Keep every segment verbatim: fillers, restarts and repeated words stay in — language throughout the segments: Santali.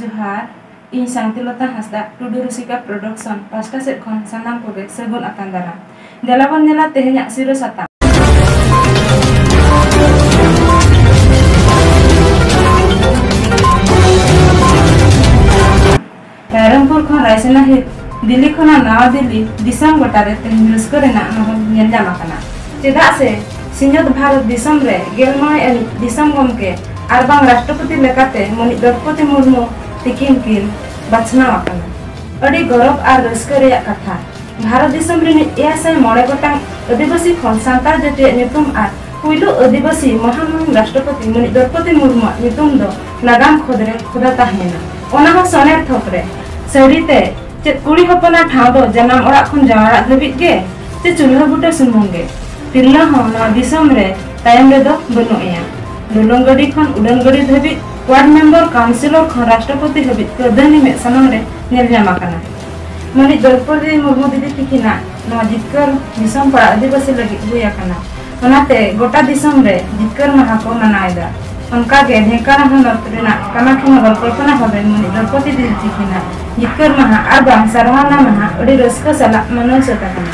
ᱡᱚᱦᱟᱨ, ᱤᱧ ᱥᱟᱱᱛᱤᱞᱚᱛᱟ ᱦᱟᱸᱥᱫᱟ, ᱴᱩᱰᱩ ᱨᱩᱥᱤᱠᱟ ᱯᱨᱚᱰᱟᱠᱥᱚᱱ ᱯᱟᱦᱴᱟ ᱥᱮᱫ ᱠᱷᱚᱱ ᱥᱟᱱᱟᱢ ᱠᱚᱜᱮ ᱥᱟᱹᱜᱩᱱ ᱟᱛᱟᱝ ᱫᱟᱨᱟᱢ᱾ ᱫᱮᱞᱟ ᱵᱚᱱ ᱧᱮᱞᱟ ᱛᱮᱦᱮᱧᱟᱜ ᱥᱤᱨᱟᱹ ᱥᱟᱛᱟᱢ᱾ ᱨᱟᱭᱨᱚᱝᱯᱩᱨ ᱠᱷᱚᱱ ᱨᱟᱭᱥᱮᱱᱟ ᱦᱤᱞ, ᱫᱤᱞᱞᱤ ᱠᱷᱚᱱᱟᱜ ᱱᱟᱣᱟ ᱫᱤᱞᱞᱤ, ᱫᱤᱥᱚᱢ ᱜᱚᱴᱟ ᱨᱮ ᱛᱮᱦᱮᱧ ᱨᱟᱹᱥᱠᱟᱹ ᱨᱮᱱᱟᱜ ᱢᱟᱦᱚᱞ ᱧᱮᱞ ᱧᱟᱢ ᱟᱠᱟᱱᱟ᱾ ᱪᱮᱫᱟᱜ ᱥᱮ ᱥᱤᱧᱚᱛ ᱵᱷᱟᱨᱚᱛ ᱫᱤᱥᱚᱢ ᱨᱮ ᱜᱮᱞ ᱢᱚᱬᱮ ᱟᱹᱱᱤᱡ ᱫᱤᱥᱚᱢ ᱜᱚᱢᱠᱮ ᱟᱨ ᱵᱟᱝ ᱨᱟᱥᱴᱨᱚᱯᱚᱛᱤ ᱞᱮᱠᱟᱛᱮ ᱢᱟᱹᱱᱤᱡ ᱫᱨᱚᱣᱯᱚᱫᱤ ᱢᱩᱨᱢᱩ ᱛᱤᱠᱤᱱ ᱠᱤᱱ ᱵᱟᱪᱷᱱᱟᱣ ᱟᱠᱟᱱᱟ᱾ ᱟᱹᱰᱤ ᱜᱚᱨᱚᱵᱽ ᱟᱨ ᱨᱟᱹᱥᱠᱟᱹ ᱨᱮᱭᱟᱜ ᱠᱟᱛᱷᱟ᱾ ᱵᱷᱟᱨᱚᱛ ᱫᱤᱥᱚᱢ ᱨᱤᱱᱤᱡ ᱮᱭᱟᱭ ᱥᱟᱭ ᱢᱚᱬᱮ ᱜᱚᱴᱟᱝ ᱟᱹᱫᱤᱵᱟᱹᱥᱤ ᱠᱷᱚᱱ ᱥᱟᱱᱛᱟᱲ ᱡᱟᱹᱛᱤᱭᱟᱜ ᱧᱩᱛᱩᱢ ᱟᱨ ᱯᱩᱭᱞᱩ ᱟᱹᱫᱤᱵᱟᱹᱥᱤ ᱢᱚᱦᱟᱢᱩᱦᱤᱢ ᱨᱟᱥᱴᱨᱚᱯᱚᱛᱤ ᱢᱟᱹᱱᱤᱡ ᱫᱨᱚᱣᱯᱚᱫᱤ ᱢᱩᱨᱢᱩᱣᱟᱜ ᱧᱩᱛᱩᱢ ᱫᱚ ᱱᱟᱜᱟᱢ ᱠᱷᱚᱸᱫᱽ ᱨᱮ ᱠᱷᱚᱫᱟ ᱛᱟᱦᱮᱸᱭᱮᱱᱟ, ᱚᱱᱟ ᱦᱚᱸ ᱥᱚᱱᱮᱨ ᱛᱷᱚᱠ ᱨᱮ᱾ ᱥᱟᱹᱨᱤᱛᱮ ᱪᱮᱫ ᱠᱩᱲᱤ ᱦᱚᱯᱚᱱᱟᱜ ᱴᱷᱟᱶ ᱫᱚ ᱡᱟᱱᱟᱢ ᱚᱲᱟᱜ ᱠᱷᱚᱱ ᱡᱟᱶᱟᱭ ᱚᱲᱟᱜ ᱫᱷᱟᱹᱵᱤᱡ ᱜᱮ, ᱪᱮ ᱪᱩᱞᱦᱟᱹ ᱵᱩᱴᱟᱹ ᱥᱩᱢᱩᱝ ᱜᱮ? ᱛᱤᱨᱞᱟᱹ ᱦᱚᱸ ᱱᱚᱣᱟ ᱫᱤᱥᱚᱢ ᱨᱮ ᱛᱟᱭᱚᱢ ᱨᱮᱫᱚ ᱵᱟᱹᱱᱩᱜ ᱮᱭᱟ᱾ ᱰᱩᱞᱩᱝ ᱜᱟᱹᱰᱤ ᱠᱷᱚᱱ ᱩᱰᱟᱹᱱ ᱜᱟᱹᱰᱤ ᱫᱷᱟᱹᱵᱤᱡ, ᱣᱟᱨᱰ ᱢᱮᱢᱵᱚᱨ, ᱠᱟᱣᱩᱱᱥᱤᱞᱚᱨ ᱠᱷᱚᱱ ᱨᱟᱥᱴᱨᱚᱯᱚᱛᱤ ᱦᱟᱹᱵᱤᱡ ᱠᱟᱹᱨᱫᱷᱟᱹᱱᱤ ᱢᱮᱫ ᱥᱟᱢᱟᱝ ᱨᱮ ᱧᱮᱞ ᱧᱟᱢ ᱟᱠᱟᱱᱟ᱾ ᱢᱟᱹᱱᱤᱡ ᱫᱨᱚᱣᱯᱚᱫᱤ ᱢᱩᱨᱢᱩ ᱫᱤᱫᱤ ᱛᱤᱠᱤᱱᱟᱜ ᱱᱚᱣᱟ ᱡᱤᱛᱠᱟᱹᱨ ᱫᱤᱥᱚᱢ ᱯᱟᱲᱟ ᱟᱹᱫᱤᱵᱟᱹᱥᱤ ᱞᱟᱹᱜᱤᱫ ᱦᱩᱭ ᱟᱠᱟᱱᱟ᱾ ᱚᱱᱟᱛᱮ ᱜᱚᱴᱟ ᱫᱤᱥᱚᱢ ᱨᱮ ᱡᱤᱛᱠᱟᱹᱨ ᱢᱟᱦᱟ ᱠᱚ ᱢᱟᱱᱟᱣ ᱮᱫᱟ᱾ ᱚᱱᱠᱟᱜᱮ ᱰᱷᱮᱝᱠᱟᱞ ᱦᱚᱱᱚᱛ ᱨᱮᱱᱟᱜ ᱠᱟᱢᱟᱠᱷᱤ ᱱᱚᱜᱚᱨ ᱠᱚᱞᱯᱚᱱᱟ ᱦᱚᱞ ᱨᱮ ᱢᱟᱹᱱᱤᱡ ᱫᱨᱚᱣᱯᱚᱫᱤ ᱫᱤᱫᱤ ᱛᱤᱠᱤᱱᱟᱜ ᱡᱤᱛᱠᱟᱹᱨ ᱢᱟᱦᱟ ᱟᱨ ᱵᱟᱝ ᱥᱟᱨᱦᱟᱣᱱᱟ ᱢᱟᱦᱟ ᱟᱹᱰᱤ ᱨᱟᱹᱥᱠᱟᱹ ᱥᱟᱞᱟᱜ ᱢᱟᱱᱟᱣ ᱥᱟᱹᱛ ᱟᱠᱟᱱᱟ᱾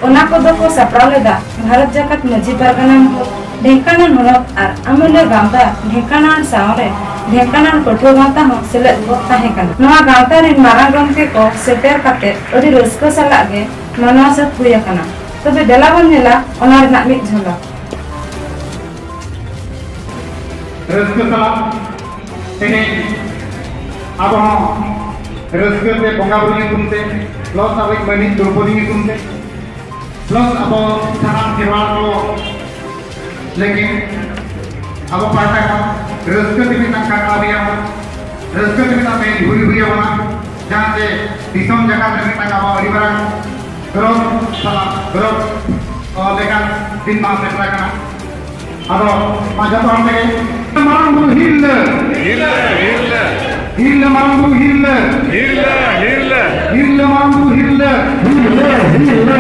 ᱚᱱᱟ ᱠᱚᱫᱚ ᱠᱚ ᱥᱟᱯᱲᱟᱣ ᱞᱮᱫᱟ ᱵᱷᱟᱨᱚᱛ ᱡᱟᱠᱟᱛ ᱢᱟᱹᱡᱷᱤ ᱯᱟᱨᱜᱟᱱᱟ ᱢᱚᱦᱚᱞ, ᱰᱷᱮᱝᱠᱟᱱᱟᱞ ᱦᱚᱱᱚᱛ ᱟᱨ ᱟᱹᱢᱟᱹᱞᱤᱭᱟᱹ ᱜᱟᱶᱛᱟ ᱰᱷᱮᱝᱠᱟᱱᱟᱞ ᱥᱟᱶᱨᱮ ᱰᱷᱮᱝᱠᱟᱱᱟᱞ ᱯᱟᱹᱴᱷᱩᱣᱟᱹ ᱜᱟᱶᱛᱟ ᱦᱚᱸ ᱥᱮᱞᱮᱫ ᱠᱚ ᱛᱟᱦᱮᱸ ᱠᱟᱱᱟ᱾ ᱱᱚᱣᱟ ᱜᱟᱶᱛᱟ ᱨᱤᱱ ᱢᱟᱨᱟᱝ ᱜᱚᱢᱠᱮ ᱠᱚ ᱥᱮᱴᱮᱨ ᱠᱟᱛᱮ ᱟᱹᱰᱤ ᱨᱟᱹᱥᱠᱟᱹ ᱥᱟᱞᱟᱜ ᱜᱮ ᱢᱟᱱᱟᱣ ᱥᱟᱹᱛ ᱦᱩᱭ ᱟᱠᱟᱱᱟ᱾ ᱛᱚᱵᱮ ᱫᱮᱞᱟ ᱵᱚᱱ ᱧᱮᱞᱟ ᱚᱱᱟ ᱨᱮᱱᱟᱜ ᱢᱤᱫ ᱡᱷᱚᱞᱚᱠ᱾ ᱨᱟᱹᱥᱠᱟᱹ ᱥᱟᱞᱟᱜ ᱛᱮᱦᱮᱧ ᱟᱵᱚ ᱦᱚᱸ ᱨᱟᱹᱥᱠᱟᱹ ᱛᱮ ᱵᱚᱸᱜᱟ ᱵᱩᱨᱩ ᱧᱩᱛᱩᱢ ᱛᱮ, ᱯᱞᱟᱥ ᱟᱵᱚᱭᱤᱡ ᱢᱟᱹᱱᱤᱡ ᱫᱨᱚᱣᱯᱚᱫᱤ ᱧᱩᱛᱩᱢ ᱛᱮ, ᱯᱞᱟᱥ ᱟᱵᱚ ᱥᱟᱱᱟᱢ ᱠᱷᱮᱨᱣᱟᱲ ᱠᱚ ᱞᱟᱹᱜᱤᱫ ᱟᱵᱚ ᱯᱟᱦᱴᱟ ᱠᱷᱚᱱ ᱨᱟᱹᱥᱠᱟᱹ ᱛᱮ ᱢᱤᱫᱴᱟᱝ ᱠᱟᱠᱲᱟ ᱵᱮᱭᱟᱢ, ᱨᱟᱹᱥᱠᱟᱹ ᱛᱮ ᱢᱤᱫᱴᱟᱝ ᱢᱮᱱ ᱦᱩᱭ ᱦᱩᱭ ᱟᱵᱚᱱᱟ, ᱡᱟᱦᱟᱸ ᱛᱮ ᱫᱤᱥᱚᱢ ᱡᱟᱠᱟᱛ ᱨᱮ ᱢᱤᱫᱴᱟᱝ ᱟᱵᱚ ᱟᱹᱰᱤ ᱢᱟᱨᱟᱝ ᱜᱚᱨᱚᱵᱽ ᱥᱟᱞᱟᱜ ᱜᱚᱨᱚᱵᱽ ᱞᱮᱠᱟᱱ ᱫᱤᱱ ᱢᱟ ᱥᱮᱴᱮᱨ ᱟᱠᱟᱱᱟ᱾ ᱟᱫᱚ ᱢᱟ ᱡᱚᱛᱚ ᱦᱚᱲ ᱛᱮᱜᱮ ᱢᱟᱨᱟᱝ ᱵᱩᱨᱩ ᱦᱤᱨᱞᱟᱹ, ᱦᱤᱨᱞᱟᱹ, ᱦᱤᱨᱞᱟᱹ᱾ ᱦᱤᱨᱞᱟᱹ ᱢᱟᱨᱟᱝ ᱵᱩᱨᱩ ᱦᱤᱨᱞᱟᱹ, ᱦᱤᱨᱞᱟᱹ, ᱦᱤᱨᱞᱟᱹ᱾ ᱦᱤᱨᱞᱟᱹ ᱢᱟᱨᱟᱝ ᱵᱩᱨᱩ ᱦᱤᱨᱞᱟᱹ, ᱦᱤᱨᱞᱟᱹ, ᱦᱤᱨᱞᱟᱹ᱾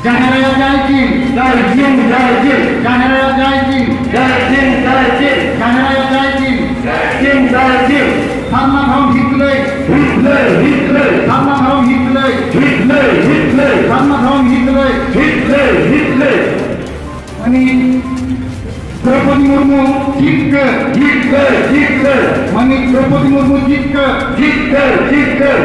ᱡᱟᱦᱮᱨ ᱟᱭᱳ ᱡᱟᱭ ᱡᱤᱱ, ᱡᱟᱭ ᱡᱤᱱ, ᱡᱟᱭ ᱡᱤᱱ᱾ ᱡᱟᱦᱮᱨ ᱟᱭᱳ ᱡᱟᱭ ᱡᱤᱱ, ᱡᱟᱭ ᱡᱤᱱ, ᱡᱟᱭ ᱡᱤᱱ᱾ ᱡᱟᱦᱮᱨ ᱟᱭᱳ ᱡᱟᱭ ᱡᱤᱱ, ᱡᱟᱭ ᱡᱤᱱ, ᱥᱟᱨᱱᱟ ᱫᱷᱚᱨᱚᱢ ᱦᱤᱛ ᱞᱟᱹᱭ᱾ ᱦᱤᱛ ᱞᱟᱹᱭ, ᱦᱤᱛ ᱞᱟᱹᱭ᱾ ᱥᱟᱨᱱᱟ ᱫᱷᱚᱨᱚᱢ ᱦᱤᱛ ᱞᱟᱹᱭ᱾ ᱦᱤᱛ ᱞᱟᱹᱭ, ᱦᱤᱛ ᱞᱟᱹᱭ᱾ ᱥᱟᱨᱱᱟ ᱫᱷᱚᱨᱚᱢ ᱦᱤᱛ ᱞᱟᱹᱭ᱾ ᱦᱤᱛ ᱞᱟᱹᱭ, ᱦᱤᱛ ᱞᱟᱹᱭ᱾ ᱢᱟᱹᱱᱤᱡ ᱫᱨᱚᱯᱚᱫᱤ ᱢᱩᱨᱢᱩ ᱡᱤᱛᱠᱟᱹᱨ᱾ ᱡᱤᱛᱠᱟᱹᱨ, ᱡᱤᱛᱠᱟᱹᱨ᱾ ᱢᱟᱹᱱᱤᱡ ᱫᱨᱚᱯᱚᱫᱤ ᱢᱩᱨᱢᱩ ᱡᱤᱛᱠᱟᱹᱨ᱾ ᱡᱤᱛᱠᱟᱹᱨ, ᱡᱤᱛᱠᱟᱹᱨ᱾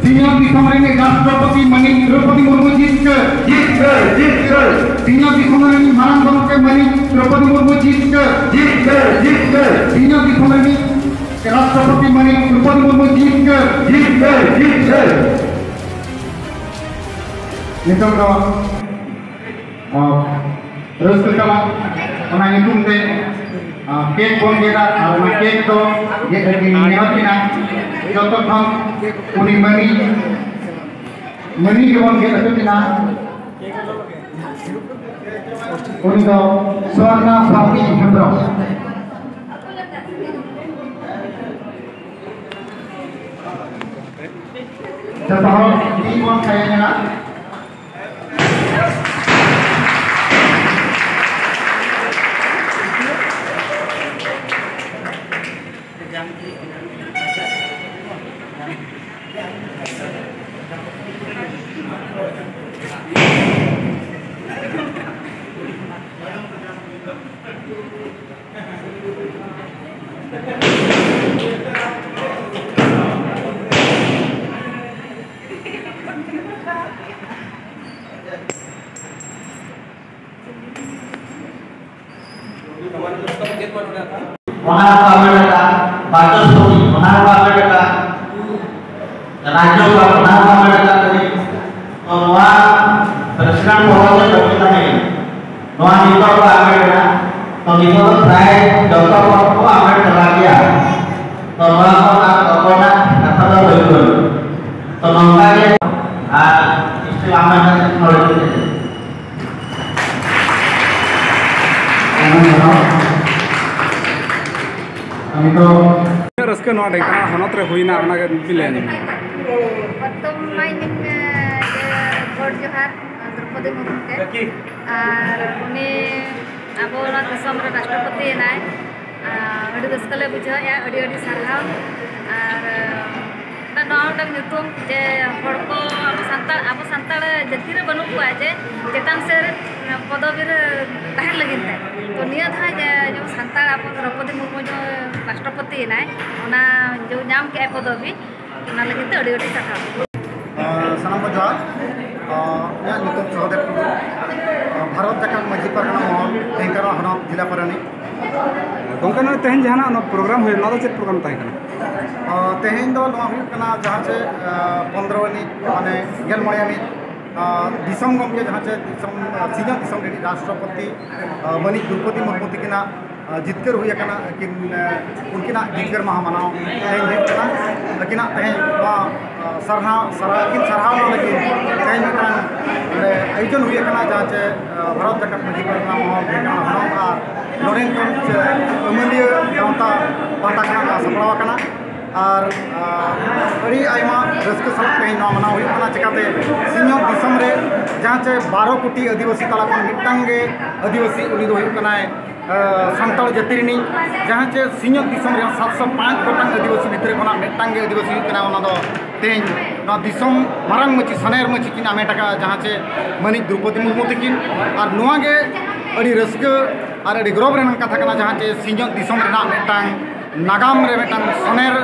ᱥᱤᱧᱚᱛ ᱫᱤᱥᱚᱢ ᱨᱤᱱᱤᱡ ᱨᱟᱥᱴᱨᱚᱯᱚᱛᱤ ᱢᱟᱹᱱᱤᱡ ᱫᱨᱚᱯᱚᱫᱤ ᱢᱩᱨᱢᱩ ᱡᱤᱛᱠᱟᱹᱨ᱾ ᱡᱤᱛᱠᱟᱹᱨ, ᱡᱤᱛᱠᱟᱹᱨ᱾ ᱥᱤᱧᱚᱛ ᱫᱤᱥᱚᱢ ᱨᱤᱱᱤᱡ ᱢᱟᱨᱟᱝ ᱜᱚᱢᱠᱮ ᱢᱟᱹᱱᱤᱡ ᱫᱨᱚᱯᱚᱫᱤ ᱢᱩᱨᱢᱩ ᱡᱤᱛᱠᱟᱹᱨ᱾ ᱡᱤᱛᱠᱟᱹᱨ, ᱡᱤᱛᱠᱟᱹᱨ᱾ ᱥᱤᱧᱚᱛ ᱫᱤᱥᱚᱢ ᱨᱤᱱᱤᱡ ᱨᱟᱥᱴᱨᱚᱯᱚᱛᱤ ᱢᱟᱹᱱᱤᱡ ᱫᱨᱚᱯᱚᱫᱤ ᱢᱩᱨᱢᱩ ᱡᱤᱛᱠᱟᱹᱨ᱾ ᱡᱤᱛᱠᱟᱹᱨ, ᱡᱤᱛᱠᱟᱹᱨ᱾ ᱱᱤᱛᱚᱜ ᱫᱚ ᱟᱨ ᱨᱟᱹᱥᱠᱟᱹ ᱥᱟᱞᱟᱜ ᱚᱱᱟ ᱧᱩᱛᱩᱢ ᱛᱮ, ᱟᱨ, ᱠᱮᱠ ᱵᱚᱱ ᱜᱮᱫᱟ, ᱟᱨ ᱚᱱᱟ ᱠᱮᱠ ᱫᱚ ᱜᱮᱫ ᱞᱟᱹᱜᱤᱫ ᱤᱧ ᱱᱮᱦᱚᱨ ᱠᱤᱱᱟ, ᱡᱚᱛᱚ ᱠᱷᱚᱱ ᱩᱱᱤ ᱢᱟᱹᱱᱤ, ᱢᱟᱹᱱᱤ ᱜᱮᱵᱚᱱ ᱜᱮᱫ ᱦᱚᱪᱚ ᱠᱤᱱᱟ᱾ ᱩᱱᱤ ᱫᱚ ᱥᱚᱨᱱᱟ ᱥᱟᱢᱤ ᱦᱮᱢᱵᱨᱚᱢ᱾ ᱡᱚᱛᱚ ᱦᱚᱲ ᱛᱤ ᱵᱚᱱ ᱠᱷᱟᱭᱟ ᱧᱚᱜᱟ᱾ ᱚᱱᱟ ᱠᱚ ᱟᱢᱮᱴ ᱟᱠᱟᱫ, ᱵᱟᱪᱚᱥᱯᱚᱛᱤ, ᱚᱱᱟ ᱠᱚ ᱟᱢᱮᱴ ᱟᱠᱟᱫ, ᱨᱟᱡᱽᱡᱚᱯᱟᱞ, ᱚᱱᱟ ᱠᱚ ᱟᱢᱮᱴ ᱟᱠᱟᱫ ᱛᱟᱹᱱᱤᱡ᱾ ᱛᱚ ᱱᱚᱣᱟ ᱯᱨᱮᱥᱤᱰᱮᱱᱴ ᱯᱚᱫ ᱨᱮ ᱵᱟᱹᱪᱩᱜ ᱛᱟᱦᱮᱸ ᱠᱟᱱᱟ᱾ ᱱᱚᱣᱟ ᱱᱤᱛᱚᱜ ᱠᱚ ᱟᱢᱮᱴ ᱮᱫᱟ᱾ ᱛᱚ ᱱᱤᱛᱚᱜ ᱫᱚ ᱯᱨᱟᱭ ᱡᱚᱛᱚ ᱯᱚᱫ ᱠᱚ ᱟᱢᱮᱴ ᱪᱟᱵᱟ ᱠᱮᱭᱟ᱾ ᱛᱚ ᱱᱚᱣᱟ ᱠᱚ ᱟᱨ ᱚᱠᱚᱭᱴᱟᱜ ᱠᱟᱛᱷᱟ ᱫᱚ ᱵᱟᱹᱧ ᱵᱟᱹᱧ᱾ ᱛᱚ ᱱᱚᱝᱠᱟ ᱜᱮ ᱟᱨ history ᱟᱢᱮᱴ ᱠᱟᱛᱮ ᱱᱚᱰᱮ ᱜᱮ᱾ ᱱᱤᱛᱚᱜ ᱨᱟᱹᱥᱠᱟᱹ ᱱᱚᱣᱟ ᱰᱷᱮᱝᱠᱟᱱᱟ ᱦᱚᱱᱚᱛ ᱨᱮ ᱦᱩᱭᱱᱟ, ᱚᱱᱟᱜᱮ ᱵᱤᱱ ᱞᱟᱹᱭ ᱟᱸᱡᱚᱢ ᱧᱚᱜ᱾ ᱯᱨᱚᱛᱷᱚᱢ ᱢᱟᱭ ᱤᱧ, ᱮ, ᱜᱚᱰ ᱡᱚᱦᱟᱨ ᱫᱨᱚᱯᱚᱫᱤ ᱢᱩᱨᱢᱩ ᱜᱮ᱾ ᱟᱨ ᱩᱱᱤ ᱟᱵᱚ ᱱᱚᱣᱟ ᱫᱤᱥᱚᱢ ᱨᱮ ᱨᱟᱥᱴᱨᱚᱯᱚᱛᱤ ᱮᱱᱟᱭ᱾ ᱟᱹᱰᱤ ᱨᱟᱹᱥᱠᱟᱹ ᱞᱮ ᱵᱩᱡᱷᱟᱹᱣᱮᱫᱼᱟ᱾ ᱟᱹᱰᱤ ᱟᱹᱰᱤ ᱥᱟᱨᱦᱟᱣ᱾ ᱟᱨ ᱱᱚᱣᱟ ᱢᱤᱫᱴᱟᱝ ᱧᱩᱛᱩᱢ ᱡᱮ ᱦᱚᱲ ᱠᱚ ᱟᱵᱚ ᱥᱟᱱᱛᱟᱲ, ᱟᱵᱚ ᱥᱟᱱᱛᱟᱲ ᱡᱟᱹᱛᱤ ᱨᱮ ᱵᱟᱹᱱᱩᱜ ᱠᱚᱣᱟ ᱡᱮ ᱪᱮᱛᱟᱱ ᱥᱮᱫ ᱯᱚᱫᱚᱵᱤ ᱨᱮ ᱛᱟᱦᱮᱱ ᱞᱟᱹᱜᱤᱫ ᱛᱮ᱾ ᱛᱚ ᱱᱤᱭᱟᱹ ᱫᱷᱟᱣ ᱡᱮ ᱡᱮᱢᱚᱱ ᱥᱟᱱᱛᱟᱲ ᱟᱵᱚ ᱫᱨᱚᱯᱚᱫᱤ ᱢᱩᱨᱢᱩ ᱡᱮ ᱨᱟᱥᱴᱨᱚᱯᱚᱛᱤ ᱮᱱᱟᱭ, ᱚᱱᱟ ᱡᱮ ᱧᱟᱢ ᱠᱮᱜᱼᱟᱭ ᱯᱚᱫᱚᱵᱤ, ᱚᱱᱟ ᱞᱟᱹᱜᱤᱫ ᱛᱮ ᱟᱹᱰᱤ ᱟᱹᱰᱤ ᱥᱟᱨᱦᱟᱣ᱾ ᱥᱟᱱᱟᱢ ᱠᱚ ᱡᱚᱦᱟᱨ᱾ ᱤᱧᱟᱹᱜ ᱧᱩᱛᱩᱢ ᱥᱚᱦᱚᱫᱮᱵ ᱴᱩᱰᱩ᱾ ᱵᱷᱟᱨᱚᱛ ᱡᱟᱠᱟᱛ ᱢᱟᱹᱡᱷᱤ ᱯᱟᱨᱜᱟᱱᱟ ᱢᱚᱦᱚᱞ, ᱰᱷᱮᱝᱠᱟᱨᱟᱣ ᱦᱚᱱᱚᱛ, ᱡᱮᱞᱟ ᱯᱟᱨᱟᱱᱤᱠ᱾ ᱜᱚᱢᱠᱮ, ᱱᱚᱜᱼᱚᱭ ᱛᱮᱦᱮᱧ ᱡᱟᱦᱟᱱᱟᱜ ᱱᱚᱣᱟ ᱯᱨᱳᱜᱨᱟᱢ ᱦᱩᱭᱩᱜ, ᱱᱚᱣᱟ ᱫᱚ ᱪᱮᱫ ᱯᱨᱳᱜᱨᱟᱢ ᱛᱟᱦᱮᱸ ᱠᱟᱱᱟ? ᱛᱮᱦᱮᱧ ᱫᱚ ᱱᱚᱣᱟ ᱦᱩᱭᱩᱜ ᱠᱟᱱᱟ ᱡᱟᱦᱟᱸ ᱪᱮ ᱯᱚᱱᱫᱽᱨᱚ ᱟᱹᱱᱤᱡ, ᱢᱟᱱᱮ ᱜᱮᱞ ᱢᱚᱬᱮ ᱟᱹᱱᱤᱡ ᱫᱤᱥᱚᱢ ᱜᱚᱢᱠᱮ ᱡᱟᱦᱟᱸ ᱪᱮ ᱫᱤᱥᱚᱢ, ᱥᱤᱧᱚᱛ ᱫᱤᱥᱚᱢ ᱨᱤᱱᱤᱡ ᱨᱟᱥᱴᱨᱚᱯᱚᱛᱤ ᱢᱟᱹᱱᱤᱡ ᱫᱨᱚᱣᱯᱚᱫᱤ ᱢᱩᱨᱢᱩ ᱛᱤᱠᱤᱱᱟᱜ ᱡᱤᱛᱠᱟᱹᱨ ᱦᱩᱭ ᱟᱠᱟᱱᱟ, ᱟᱹᱠᱤᱱ ᱩᱱᱠᱤᱱᱟᱜ ᱡᱤᱛᱠᱟᱹᱨ ᱢᱟᱦᱟ ᱢᱟᱱᱟᱣ ᱛᱮᱦᱮᱧ ᱦᱩᱭᱩᱜ ᱠᱟᱱᱟ᱾ ᱟᱹᱠᱤᱱᱟᱜ ᱛᱮᱦᱮᱧ ᱱᱚᱣᱟ ᱥᱟᱨᱦᱟᱣ, ᱥᱟᱨᱦᱟᱣ, ᱟᱹᱠᱤᱱ ᱥᱟᱨᱦᱟᱣ ᱞᱟᱹᱜᱤᱫ ᱛᱮᱦᱮᱧ ᱢᱤᱫᱴᱟᱝ ᱱᱚᱰᱮ ᱟᱭᱳᱡᱚᱱ ᱦᱩᱭ ᱟᱠᱟᱱᱟ, ᱡᱟᱦᱟᱸ ᱪᱮ ᱵᱷᱟᱨᱚᱛ ᱡᱟᱠᱟᱛ ᱢᱟᱹᱡᱷᱤ ᱯᱟᱨᱜᱟᱱᱟ ᱢᱚᱦᱚᱞ, ᱰᱷᱮᱝᱠᱟᱱᱟ ᱦᱚᱱᱚᱛ ᱟᱨ ᱱᱚᱰᱮᱱ ᱠᱚ ᱪᱮ ᱟᱹᱢᱟᱹᱞᱤᱭᱟᱹ ᱜᱟᱶᱛᱟ ᱯᱟᱦᱴᱟ ᱠᱷᱚᱱᱟᱜ ᱱᱚᱣᱟ ᱥᱟᱯᱲᱟᱣ ᱟᱠᱟᱱᱟ᱾ ᱟᱨ ᱟᱹᱰᱤ ᱟᱭᱢᱟ ᱨᱟᱹᱥᱠᱟᱹ ᱥᱟᱞᱟᱜ ᱛᱮᱦᱮᱧ ᱱᱚᱣᱟ ᱢᱟᱱᱟᱣ ᱦᱩᱭᱩᱜ ᱠᱟᱱᱟ᱾ ᱪᱮᱠᱟᱛᱮ ᱥᱤᱧᱚᱛ ᱫᱤᱥᱚᱢ ᱨᱮ ᱡᱟᱦᱟᱸ ᱪᱮ ᱵᱟᱨᱚ ᱠᱳᱴᱤ ᱟᱹᱫᱤᱵᱟᱹᱥᱤ ᱛᱟᱞᱟ ᱠᱷᱚᱱ ᱢᱤᱫᱴᱟᱝ ᱜᱮ ᱟᱹᱫᱤᱵᱟᱹᱥᱤ, ᱩᱱᱤ ᱫᱚ ᱦᱩᱭᱩᱜ ᱠᱟᱱᱟᱭ ᱥᱟᱱᱛᱟᱲ ᱡᱟᱹᱛᱤ ᱨᱤᱱᱤᱡ᱾ ᱡᱟᱦᱟᱸ ᱪᱮ ᱥᱤᱧᱚᱛ ᱫᱤᱥᱚᱢ ᱨᱮᱦᱚᱸ ᱥᱟᱛᱥᱚ ᱯᱟᱸᱪ ᱜᱚᱴᱟᱝ ᱟᱹᱫᱤᱵᱟᱹᱥᱤ ᱵᱷᱤᱛᱨᱤ ᱠᱷᱚᱱᱟᱜ ᱢᱤᱫᱴᱟᱝ ᱜᱮ ᱟᱹᱫᱤᱵᱟᱹᱥᱤ ᱦᱩᱭᱩᱜ ᱠᱟᱱᱟ, ᱚᱱᱟ ᱫᱚ ᱛᱮᱦᱮᱧ ᱱᱚᱣᱟ ᱫᱤᱥᱚᱢ ᱢᱟᱨᱟᱝ ᱢᱟᱹᱪᱤ, ᱥᱚᱱᱮᱨ ᱢᱟᱹᱪᱤ ᱠᱤᱱ ᱟᱢᱮᱴ ᱟᱠᱟᱫᱼᱟ, ᱡᱟᱦᱟᱸ ᱪᱮ ᱢᱟᱹᱱᱤᱡ ᱫᱨᱚᱣᱯᱚᱫᱤ ᱢᱩᱨᱢᱩ ᱛᱤᱠᱤᱱ᱾ ᱟᱨ ᱱᱚᱣᱟ ᱜᱮ ᱟᱹᱰᱤ ᱨᱟᱹᱥᱠᱟᱹ ᱟᱨ ᱟᱹᱰᱤ ᱜᱚᱨᱚᱵᱽ ᱨᱮᱱᱟᱜ ᱠᱟᱛᱷᱟ ᱠᱟᱱᱟ, ᱡᱟᱦᱟᱸ ᱪᱮ ᱥᱤᱧᱚᱛ ᱫᱤᱥᱚᱢ ᱨᱮᱱᱟᱜ ᱢᱤᱫᱴᱟᱝ ᱱᱟᱜᱟᱢ ᱨᱮ ᱢᱤᱫᱴᱟᱝ ᱥᱚᱱᱮᱨ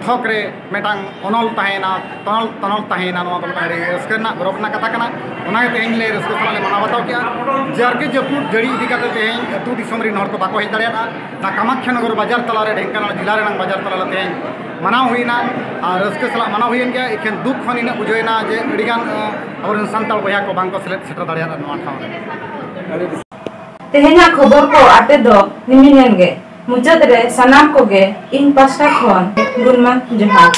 ᱛᱷᱚᱠ ᱨᱮ ᱢᱤᱫᱴᱟᱝ ᱚᱱᱚᱞ ᱛᱟᱦᱮᱸᱭᱮᱱᱟ, ᱛᱚᱱᱚᱞ, ᱛᱚᱱᱚᱞ ᱛᱟᱦᱮᱸᱭᱮᱱᱟ᱾ ᱱᱚᱣᱟ ᱫᱚ ᱢᱤᱫᱴᱟᱝ ᱟᱹᱰᱤ ᱨᱟᱹᱥᱠᱟᱹ ᱨᱮᱱᱟᱜ, ᱜᱚᱨᱚᱵᱽ ᱨᱮᱱᱟᱜ ᱠᱟᱛᱷᱟ ᱠᱟᱱᱟ᱾ ᱚᱱᱟᱜᱮ ᱛᱮᱦᱮᱧ ᱞᱮ ᱨᱟᱹᱥᱠᱟᱹ ᱥᱟᱞᱟᱜ ᱞᱮ ᱢᱟᱱᱟᱣ ᱵᱟᱛᱟᱣ ᱠᱮᱜᱼᱟ᱾ ᱡᱟᱨᱜᱮ ᱡᱟᱹᱯᱩᱫ ᱡᱟᱹᱲᱤ ᱤᱫᱤ ᱠᱟᱛᱮ ᱛᱮᱦᱮᱧ ᱟᱹᱛᱩ ᱫᱤᱥᱚᱢ ᱨᱮᱱ ᱦᱚᱲ ᱠᱚ ᱵᱟᱠᱚ ᱦᱮᱡ ᱫᱟᱲᱮᱭᱟᱫᱼᱟ᱾ ᱚᱱᱟ ᱠᱟᱢᱟᱠᱠᱷᱟ ᱱᱚᱜᱚᱨ ᱵᱟᱡᱟᱨ ᱛᱟᱞᱟᱨᱮ, ᱰᱷᱮᱝᱠᱟᱱᱟᱞ ᱡᱮᱞᱟ ᱨᱮᱱᱟᱜ ᱵᱟᱡᱟᱨ ᱛᱟᱞᱟᱨᱮ ᱛᱮᱦᱮᱧ ᱢᱟᱱᱟᱣ ᱦᱩᱭᱱᱟ᱾ ᱟᱨ ᱨᱟᱹᱥᱠᱟᱹ ᱥᱟᱞᱟᱜ ᱢᱟᱱᱟᱣ ᱦᱩᱭᱮᱱ ᱜᱮᱭᱟ᱾ ᱮᱠᱷᱮᱱ ᱫᱩᱠ ᱠᱷᱚᱱ ᱤᱱᱟᱹᱜ ᱵᱩᱡᱷᱟᱹᱣ ᱮᱱᱟ ᱡᱮ ᱟᱹᱰᱤᱜᱟᱱ ᱟᱵᱚᱨᱮᱱ ᱥᱟᱱᱛᱟᱲ ᱵᱚᱭᱦᱟ ᱠᱚ ᱵᱟᱝᱠᱚ ᱥᱮᱞᱮᱫ ᱥᱮᱴᱮᱨ ᱫᱟᱲᱮᱭᱟᱫᱼᱟ ᱱᱚᱣᱟ ᱴᱷᱟᱶ ᱨᱮ᱾ ᱛᱮᱦᱮᱧᱟᱜ ᱠᱷᱚᱵᱚᱨ ᱠᱚ ᱟᱯᱮ ᱫᱚ ᱱᱤᱢᱤᱱᱮᱱ ᱜᱮ᱾ ᱢᱩᱪᱟᱹᱫ ᱨᱮ ᱥᱟᱱᱟᱢ ᱠᱚᱜᱮ ᱤᱧ ᱯᱟᱥᱴᱟ ᱠᱷᱚᱱ ᱜᱩᱱᱢᱟᱱ ᱡᱚᱦᱟᱨ᱾